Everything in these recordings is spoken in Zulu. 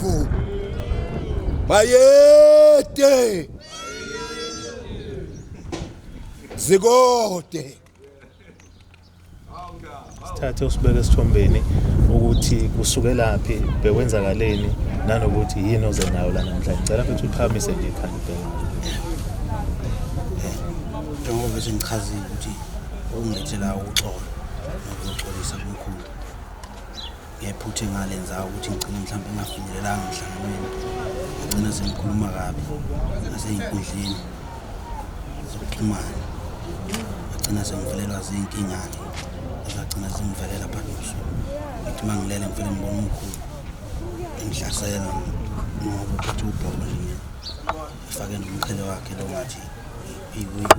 Ndlovu. Bayede. Zikode. Sithathe usibeke esithombeni ukuthi kusukelaphi bekwenzakaleni nanokuthi yini oze nayo la namhlanje. Ngicela futhi uphakamise nje ikhanda ubheke. Njengoba bese ngichazile ukuthi okungilethela uxolo nokuxolisa kumkhulu ngephutha engalenza ukuthi ngigcine mhlawumbe ngingafinyelelanga emhlanganweni ngagcina sengikhuluma kabi nasey'nkundleni zokuxhumana ngagcina sengivelelwa zinkinga-ke ezagcina zingivelela phakathi nobusuku. Ngithi uma ngilele ngivele ngibone umkhulu engihlasela ngoba uphethe ubhoko nje efake nomqhele wakhe lo ngathi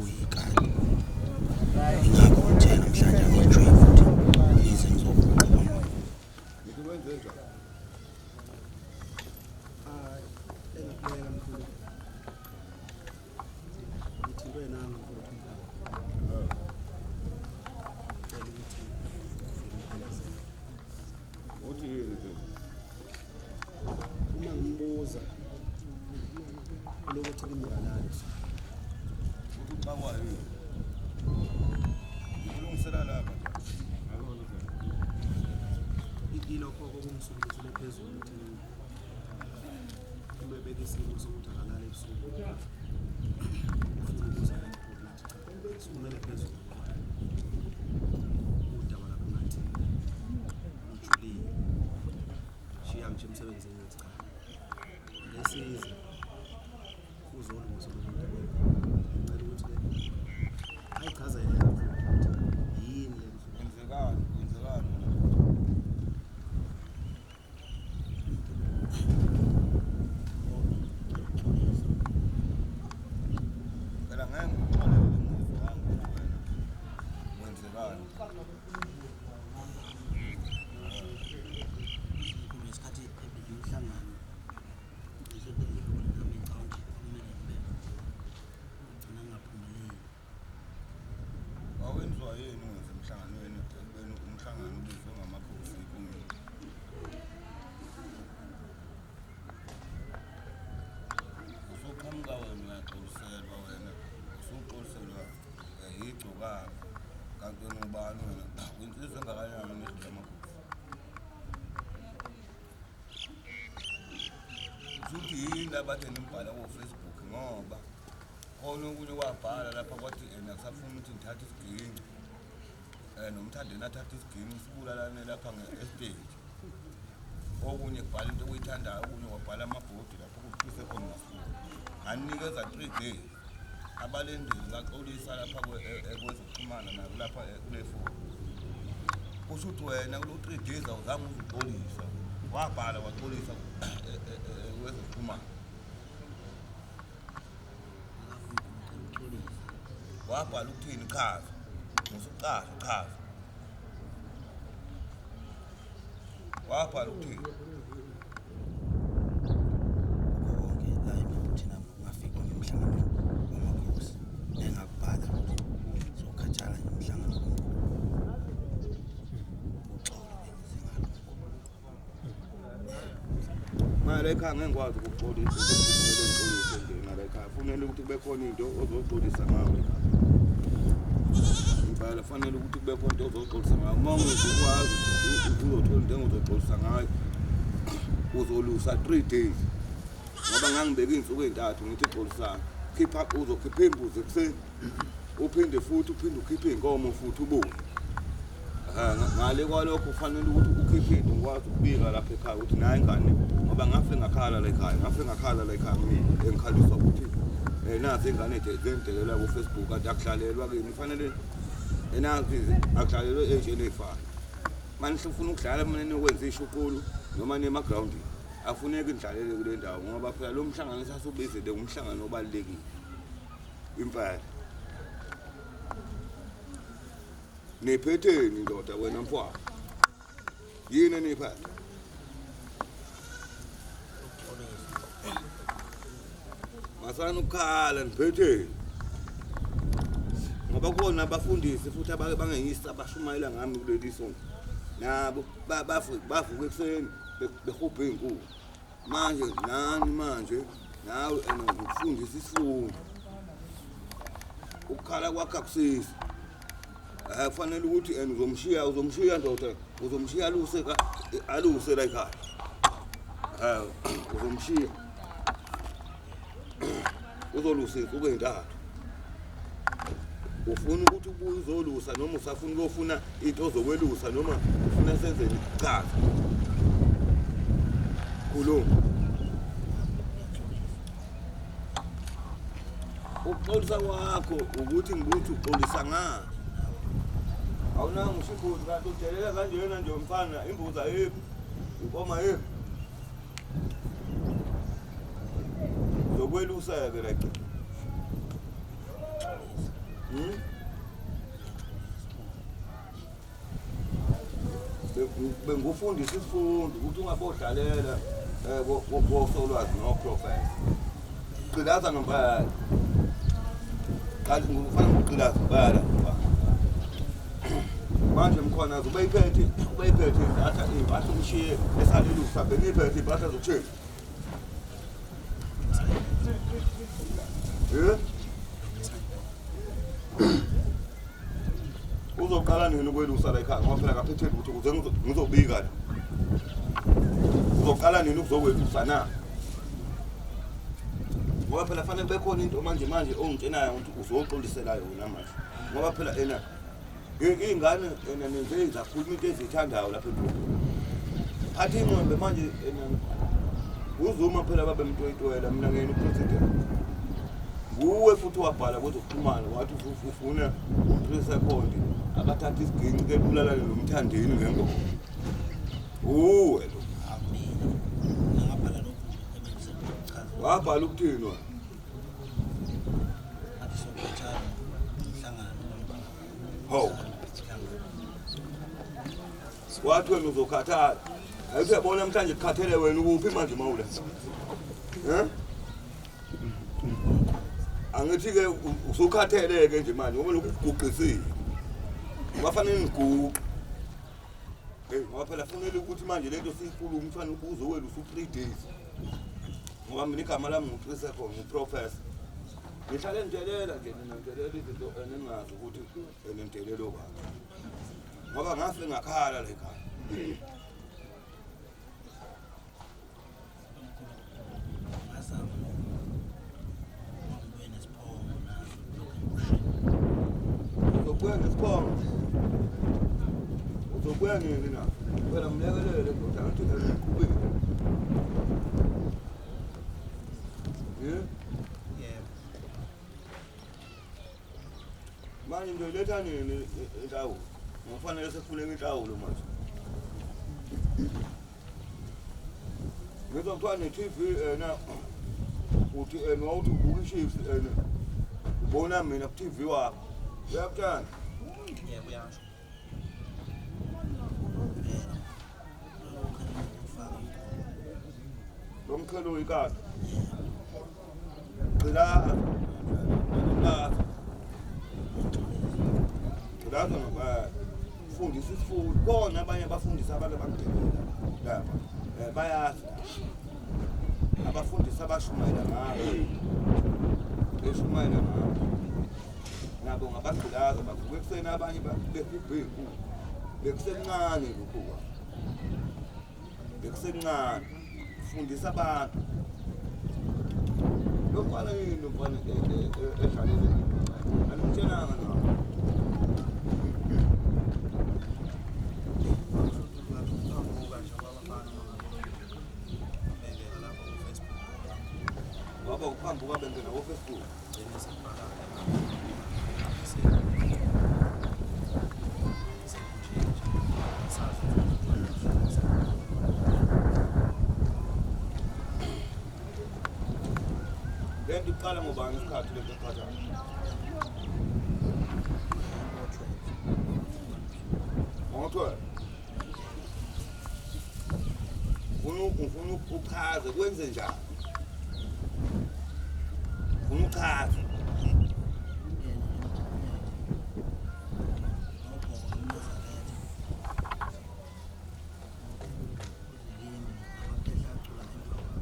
uyikati. Ingakho ngithe namhlanje angijwayele futhi ngize ngizokuqopha. Uthi yini ke? Uma ngimbuza ulokuthi kimnganani. Uthi uxakwa yini? Ukulungisela lapha. Ilokho okungisukumisele phezulu ekutheni uma ebeka isimo sokuthi akalali ebusuku ufuna ukuza ngathi cha sukumele phezulu udaba lapho ngathi lujulile shiya ngisho emsebenzini ngathi cha ngesize uzolungisa lo muntu ngicela ukuthi ke ayichazele ukuthi yini le Kwenzekani? Kwenzekani? Phela ngeke ngikuxolele ngizwanga ukuthi wena kwenzekani. Ngesikhathi ebinomhlangano nami ngicabanga ukuthi kumele ngibe ngagcina ngingaphumeleli. Wawenziwa yini ungenze emhlanganweni ekubeni umhlangano ubizwe ngamakhosi kumina? Usuqhamuka wena uyaxoliselwa wena usuxoliselwa yigcokama kanti wena ubani wena uyinsizwa engakanani nidlula amakhosi? Usuthi yini abathe nimbhala ko-Facebook ngoba khona okunye kwabhala lapha kwathi ena kusafuna ukuthi ngithathe isiginci um nomthandeni athathe isiginci sibulalane lapha nge-estate okunye kubhala into okuyithandayo okunye kwabhala amabhodi lapho kuphise khona masibuka nganikeza 3 days abalendeli baxolisa lapha kwezokuxhumana nakulapha kule foni kusho ukuthi wena kulo 3 days awuzange uzuxolisa wabhala waxolisa kwezokuxhumana wabhala ukuthini chaza musukuchaza chaza wabhala ukuthini konke la ephuthina kungafika emhlanganweni wamakhosi engakubhala ukuthi sokhathala nje umhlangano omkhulu uxolo bengize ngalo. Mara ekhaya ngeke ngikwazi ukukuxolisa kumele ngixolise nje ngala ekhaya kufanele ukuthi kube khona into ozoxolisa ngayo ekhaya impela kufanele ukuthi kube khona into ozoxolisa ngayo uma ungezukwazi uzothola into engozoxolisa ngayo uzolusa 3 days ngoba ngangibeka iy'nsuku ey'ntathu ngithi xolisana khipha uzokhipha imbuzi ekuseni uphinde futhi uphinde ukhiphe iy'nkomo futhi ubuye ngale kwalokho kufanele ukuthi ukhiphe into ngikwazi ukubika lapha ekhaya ukuthi nayi ingane ngoba ngafe ngakhala la ekhaya ngafe ngakhala la ekhaya mina engikhaliswa ukuthi um nazi ingane zengidelela ku-Facebook kanti akudlalelwa kimi kufanele nazi akudlalelwe ey'tsheni ey'fana manje ufuna ukudlala mina niyokwenza ishuqulu noma niye emagrawundini afuneki nidlalele kule ndawo ngoba phela lo mhlangano esasubizile umhlangano obalulekile impela. Niphetheni ndoda wena mfwana? Yini eniyiphethe? Masana ukukhala niphetheni. Ngoba kukhona abafundisi futhi abake bangeyisa abashumayela ngami kuleli sonto. Nabo bavuka ekuseni behubha iy'nkukhu. Manje nani manje nawe ena ngikufundisa isifundo. Ukukhala kwakho akusizi. Eh kufanele ukuthi ena uzomshiya uzomshiya ndoda uzomshiya aluse aluse la ekhaya. Eh uzomshiya. Uzolusa insuku ezintathu. Ufuna ukuthi ubuye uzolusa noma usafuna ukuyofuna into ozokwelusa noma ufuna senzeni chaza. Khuluma. Ukuxolisa kwakho ukuthi ngibuthi uxolisa ngani? Awunanga ngisho imbuzi kanti udelela kanjena nje mfana imbuzi ayikho. Inkomo ayikho. Zokwelusa-ke la Hmm? Bengufundisa isifundo ukuthi ungabodlalela um kosolwazi noprofesa. Gqilaza ngempela. Qala ngifana ngigqilaza ngempela. Manje mkhona ubeyiphethe ubeyiphethe impahla impahla umshiye esalelusa bengiyiphethe impahla zokushintsha. Eh? Uzoqala nini ukwelusa la ekhaya ngoba phela akaphethe lutho ukuze ngizobika la. Uzoqala nini ukuzokwelusa na? Ngoba phela fanele kube khona into manje manje ongitshenayo ukuthi uzoxolisela yona manje. Ngoba phela ena iy'ngane ena nenze zakhuluma into eziyithandayo lapha edolobheni. Phatha ingqondo manje ena uZuma phela babemtoyitoyela mina ngiyena upresident. Nguwe futhi wabhala kwezokuxhumana wathi ufuna u-three second akathatha isiginci kebulalane nomthandeni ngengoma. Uwe lo. Akumina. Ngabhala lokhu nje ebengikuchaza. Wabhala ukuthini wena? Ngathi sokuthatha umhlangano. Hawu. Wathi wena uzokhathala. Ayithi uyabona namhlanje kukhathele wena ukuphi manje mawula? Eh? Angithi-ke usukhathele-ke nje manje ngoba lokhu kuguqisile. Ungafanele ngiguqe. Hey, ngoba phela funele ukuthi manje lento siyikhulume kufanele ubuze wena usu-3 days. Ngoba mina igama lami ngu-3 second ngu-professor. Ngihlale ngitshelela nje nina ngitshelela izinto eningazi ukuthi nidelelo bani. Ngoba ngafe ngakhala la ekhaya. Ngazama ngibuye nesiphongo nazo lokhu engikushilo. Uzobuya nesiphongo. Uzobuya nini na? Wena mlekelele ndoda ngathi ngiqhubile. Yeah. Yebo. Manje ngizoyiletha nini inhlawulo? Ngokufanele sekufuneka inhlawulo manje. Ngizwa kuthiwa ne-TV ena uthi ena wawuthi ubuka i-Chiefs ena ubona mina ku-TV wakho. Uyakuthanda? Yebo uyasho. Impela. Lokhu engikufaka Lo mqhele oyikati. Gqilaza. Gqilaza. Gqilaza ngoba fundisa isifundo. Khona abanye abafundisi abake bakudelela lapha. Eh, bayazi. Abafundisi abashumayela ngabo. Beshumayela ngabo. Nabo ngabagqilaza bavuka ekuseni abanye behubhe iy'nkukhu. Bekusemncane lokhu kwa. Bekusemncane. Fundisa abantu. Lo mfana yini lo mfana edlalele? Animtshelanga na? Ngabuka nje kwabafana bengena lapho ku-Facebook. Waba uphambuka bengena ko-Facebook. Gcine sekubhala sazi. Le nto iqala ngobani isikhathi lento ephathayo? Ngo-12. Ufuna ufuna uchaze kwenze njani? Ufuna uchaze. Ngobhoko umNazaretha. Uzilimi namakhehla acula emva kwakhe.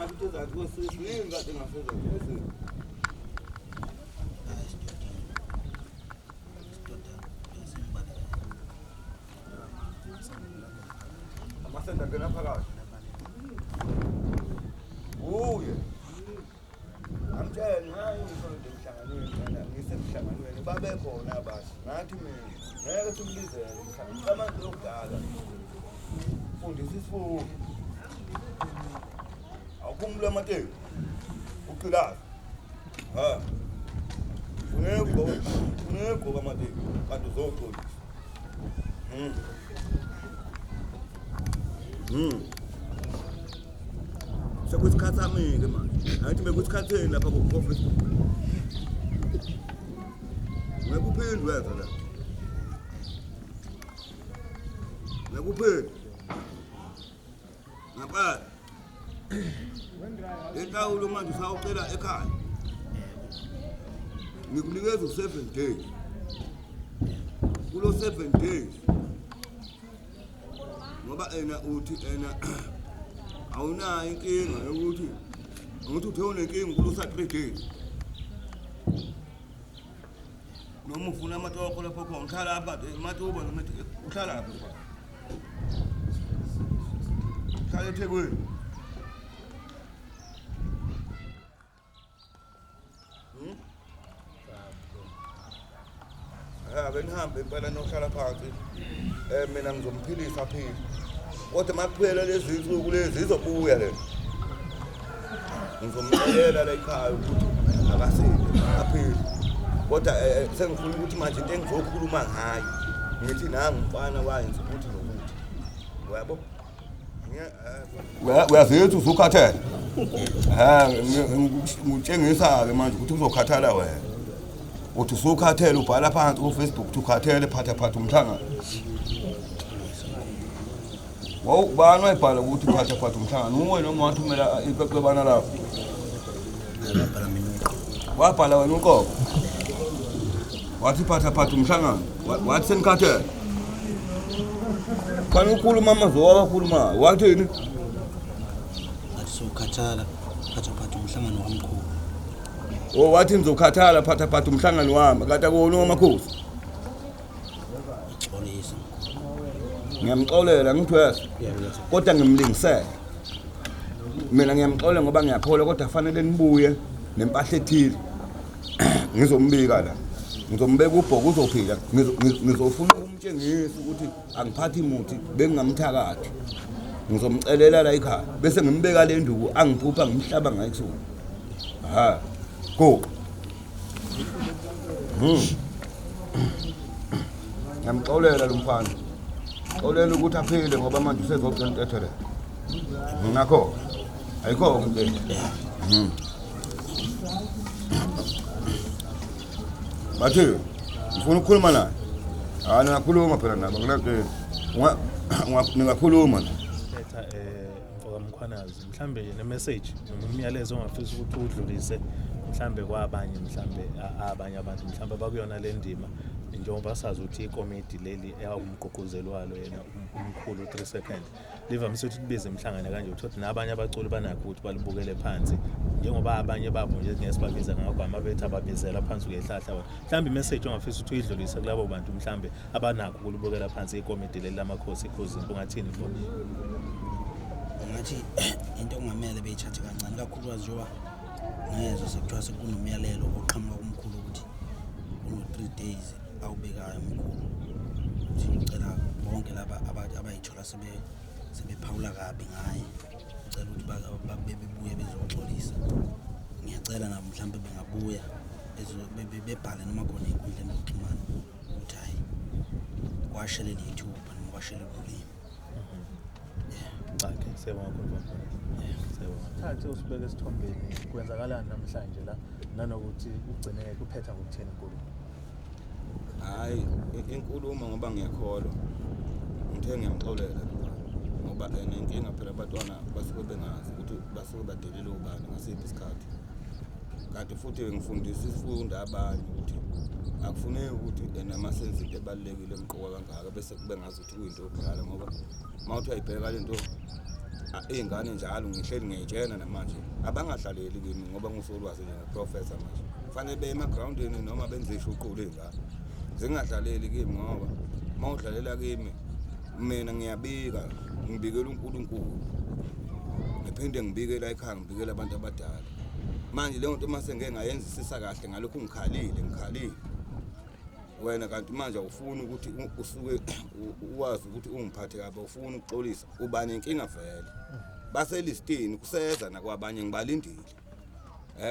Ungathi ukuthi ezansi kwesisu yini kade ngasezansi kwesisu? Hayi, isidoda esimbalekela. Amasende angena phakathi. Uye. Amtshele hayi ngisonto emhlanganweni lana ngisemhlanganweni babekhona abantu. Ngathi mina ngeke simbizele umhlangano. Abantu lokudala. Fundisa isifundo. Awukhumule amateki. Uqilazi. Ha. Funeka ugqoke amateki kanti uzoxolisa. Sekuyisikhathi sami-ke manje. Angithi bekuyisikhathi senu lapha ku-Facebook. Ngeke uphinde wenza la. Ngeke uphinde. Ngapha. Lenhlawulo manje usawucela ekhaya. Ngikunikeza u-7 days. Kulo 7 days. Ngoba ena uthi ena awunayo inkinga yokuthi angithi uthe unenkinga ukulusa 3 days. Noma ufuna amatoko lapho khona uhlala apha ematuba noma uhlala lapho khona. Uhlala eThekwini. Ake nihambe impela niyohlala phansi. Mina ngizomphilisa aphile. Kodwa makuphela lezi nsuku lezi izobuya le. Ngizomxelela la ekhaya ukuthi akasinde aphile. Kodwa sengifuna ukuthi manje into engizokhuluma ngayo ngithi nangu umfana wayenza ukuthi nokuthi. Uyabo? Uyazithi usukhathele. Ngitshengisa-ke manje ukuthi uzokhathala wena. Uthi usukhathele ubhala phansi ku-Facebook ukuthi ukhathele phatha phatha umhlangano. Wawubani wayebhala ukuthi phatha phatha umhlangano? Uwe noma wathumela iqeqebana lakho? Ngabhala mina uqobo. Wabhala wena uqobo. Wathi phatha phatha umhlangano. Wathi senikhathele. Khona ukhuluma amazwi awakhulumayo. Wathini? Ngathi sokhathala phatha phatha umhlangano wamkhulu. Oh wathi nizokhathala phatha phatha umhlangano wami kanti akuwona owamakhosi. Xolisa. Ngiyamxolela ngithi uyezwa. Kodwa ngimlingisele. Mina ngiyamxolela ngoba ngiyakholwa kodwa fanele nibuye nempahla ethile. Ngizombika la. Ngizombeka ubhoko uzophila. Ngizofuna ukumtshengisa ukuthi angiphathi muthi bengingamthakathi. Ngizomcelela la ekhaya bese ngimbeka le nduku angiphupha ngimhlaba ngayo kusukela. Ha. Go. Ngiyamxolela lo mfana. Xolela ukuthi aphile ngoba manje usezocela intethelelo. Ngakho ayikho into. Bathi ngifuna ukukhuluma naye. Hayi ningakhuluma phela nabo nginankinga. Ningakhuluma nje. Letha mfoka Mkhwanazi mhlambe nje ne-message noma umyalezo ongafisa ukuthi uwudlulise mhlambe kwabanye mhlambe abanye abantu mhlambe abakuyona le ndima njengoba sazi ukuthi ikomidi leli awumgqugquzeli walo yena umkhulu 3 second livamise ukuthi libize imihlangano kanje ukuthi nabanye abaculi banakho ukuthi balibukele phansi njengoba abanye babo nje ngeke sibabiza ngamagama bethi ababizela phansi ngehlahla bona mhlambe i-message ongafisa ukuthi uyidlulise kulabo bantu mhlambe abanakho ukulibukela phansi ikomidi leli lamakhosi ikhuzini ungathini kubona? Ngathi into okungamele beyithathe kancane kakhulukazi njengoba ngezwa sekuthiwa sekunomyalelo oqhamuka kumkhulu ukuthi kuno-3 days awubekayo umkhulu ukuthi ngicela bonke laba abayithola sebephawula kabi ngaye ngicela ukuthi bebuye bezoxolisa. Ngiyacela nabo mhlawumbe bengabuya bebhale noma khona ey'nkundleni zokuxhumana ukuthi hhayi kwashelela iy'thupha noma kwashelela ulimi. Okay, siyabonga kakhulu baba. Siyabonga. Thathe usibeke esithombeni kwenzakalani namhlanje la nanokuthi ugcine kuphetha ngokuthini inkulumo. Hayi inkulumo ngoba ngiyakholwa. Ngithe ngiyamxolela ngoba ena inkinga phela abantwana basuke bengazi ukuthi basuke badelele ubani ngasiphi isikhathi. Kanti futhi ngifundisa isifundo abanye ukuthi akufuneki ukuthi ena masenze into ebalulekile emqoka kangaka bese kube ngazuthi kuyinto yokudlala ngoba uma uthi uyayibheka le nto Iy'ngane njalo ngihleli ngiyayitshena namanje abangadlaleli kimi ngoba ngusolwazi nje ngeprofessor manje. Kufanele beye emagrawundini noma benze ishuqulu iy'ngane. Zingadlaleli kimi ngoba uma udlalela kimi mina ngiyabika, ngibikela uNkulunkulu. Ngiphinde ngibike la ekhaya ngibikele abantu abadala. Manje leyo nto uma sengike ngayenzisisa kahle ngalokhu ngikhalile ngikhalile. Wena kanti manje awufuni ukuthi usuke uwazi ukuthi ungiphathe kabi, awufuni ukuxolisa, uba nenkinga vele. Baselistini kuseza nakwabanye ngibalindile.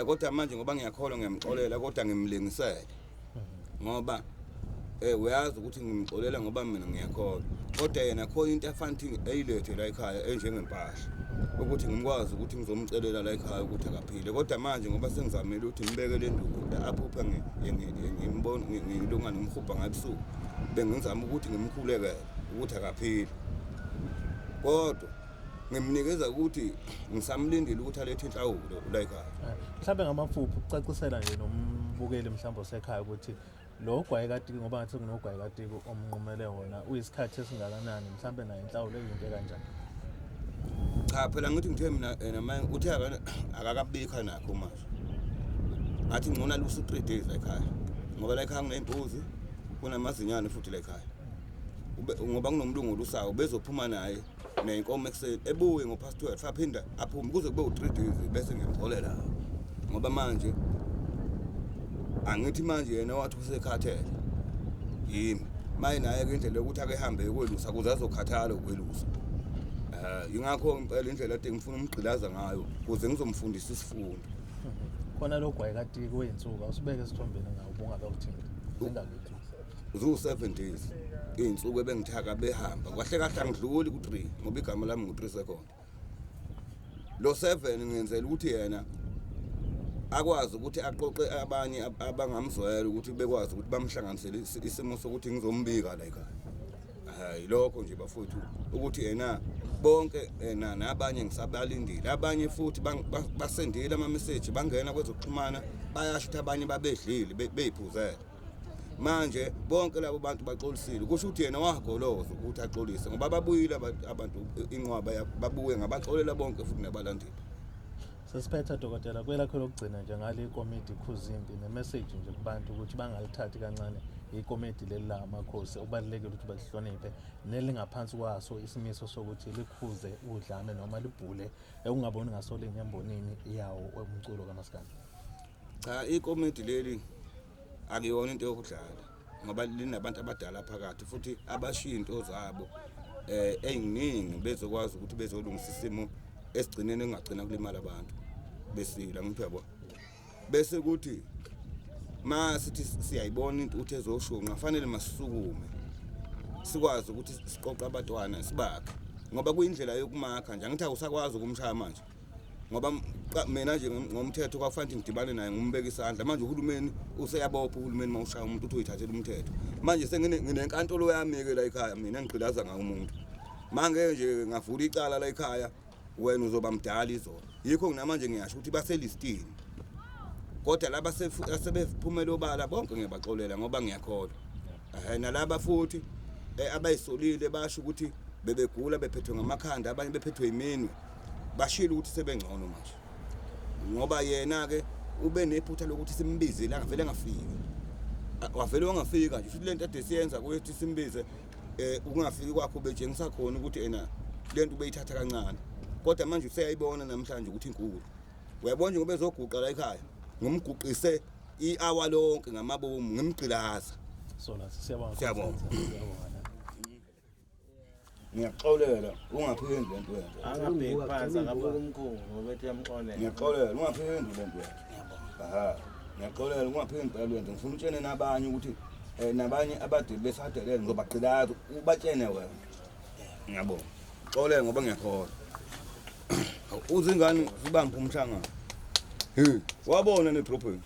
Kodwa manje ngoba ngiyakholwa ngiyamxolela kodwa ngimlingisele. Ngoba uyazi ukuthi ngimxolela ngoba mina ngiyakholwa. Kodwa yena khona into afanele eyilethe la ekhaya enjengempahla. Ukuthi ngikwazi ukuthi ngizomcelela la ekhaya ukuthi akaphile. Kodwa manje ngoba sengizamile ukuthi ngibeke le nduku aphupha ngimbona ngilunga nomhubha ngabusuku. Bengizama ukuthi ngimkhulekele ukuthi akaphile. Kodwa ngimnikeza ukuthi ngisamlindile ukuthi alethe inhlawulo la ekhaya. Mhlawumbe ngamafuphi ukucacisela nje nombukeli mhlawumbe osekhaya ukuthi lo gwayi katiki ngoba ngathi kunogwayi katiki omnqumele wona uyisikhathi esingakanani mhlawumbe naye inhlawulo eyinto kanjani? Cha phela ngithi ngithe mina yena manje uthe akakabikho nakho manje. Ngathi ngcono aluse 3 days la ekhaya. Ngoba la ekhaya kuney'mbuzi, kunamazinyane futhi la ekhaya. Ngoba kunomlungu olusayo bezophuma naye ney'nkomo ekuseni ebuye ngo-past 12 aphinda aphume kuze kube u-3 days bese ngiyamxolela. Ngoba manje angithi manje yena wathi usekhathele yimi maye naye ke indlela yokuthi ake ehambe yokwelusa kuze azokhathala ukwelusa. Ingakho impela indlela ade ngifuna umgqilaza ngayo kuze ngizomfundisa isifundo. Khona lo gwayi katiki wey'nsuku awusibeke esithombeni ngawo ubungakawuthinti zingakuthinti. Ziwu-7 days iy'nsuku ebengithaka behamba kahle kahle angidluli ku-3 ngoba igama lami ngu-3 second. Lo 7 ngiyenzela ukuthi yena akwazi ukuthi aqoqe abanye abangamzwela ukuthi bekwazi ukuthi bamhlanganisele isimo sokuthi ngizombika la ekhaya. Hayi lokho nje bafowethu ukuthi yena bonke yena nabanye ngisabalindile abanye futhi basendile ama message bangena kwezokuxhumana bayasho ukuthi abanye babedlile beyiphuzele. Manje bonke labo bantu baxolisile kusho ukuthi yena wagoloza ukuthi axolise ngoba babuyile abantu inqwaba babuye ngabaxolela bonke futhi nabalandeli. Sesiphetha dokotela kwelakho lokugcina nje ngale ikomiti Khuzimpi nemessage nje kubantu ukuthi bangalithathi kancane ikomiti leli la amakhosi okubalulekile ukuthi balihloniphe nelingaphansi kwaso isimiso sokuthi likhuze udlame noma libhule ekungaboni ngasolinye embonini yawo umculo kaMaskandi. Cha ikomiti leli akuyona into yokudlala ngoba linabantu abadala phakathi futhi abashiya into zabo eziningi bezokwazi ukuthi bezolungisa isimo esigcinene engagcina kulimala abantu besila ngithi yabo. Bese kuthi ma sithi siyayibona into ukuthi ezoshunqa fanele masisukume sikwazi ukuthi siqoqe abantwana sibakhe ngoba kuyindlela yokumakha nje angithi awusakwazi ukumshaya manje ngoba mina nje ngomthetho kwakufanele ngidibane naye ngumbeke isandla manje uhulumeni useyabopha uhulumeni mawushaya umuntu uthi uyithathela umthetho manje senginenkantolo yami ke la ekhaya mina ngigqilaza ngawo umuntu manje nje ngavula icala la ekhaya wena uzoba mdala izolo yikho nginamanje ngiyasho ukuthi baselistini kodwa laba asebephumela obala bonke ngiyabaxolela ngoba ngiyakholwa. Nalaba futhi abayisolile basho ukuthi bebegula bephethwe ngamakhanda abanye bephethwe iminwe bashilo ukuthi sebengcono manje ngoba yena ke ube nephutha lokuthi simbizile angavele angafiki wavele wangafika nje futhi lento ade siyenza kuye ukuthi simbize ukungafiki kwakho ubetshengisa khona ukuthi ena lento ubeyithatha kancane kodwa manje useyayibona namhlanje ukuthi inkulu. Uyabona nje ngoba ezoguqa la ekhaya ngimguqise i-hour lonke ngamabomu ngimgqilaza. So siyabonga. Siyabonga. Ngiyaxolela ungaphindi lento yenza. Angabheki phansi akabuka umkhulu ngoba ethi uyamxolela. Ngiyaxolela ungaphindi lento yenza. Aha. Ngiyaxolela ungaphindi lento yenza. Ngifuna utshene nabanye ukuthi nabanye abade besadelele ngizobagqilaza ubatshene wena. Ngiyabonga. Xolela ngoba ngiyakholwa. Uzingane zibambe umhlangano. Hey, wabona nedrobheni.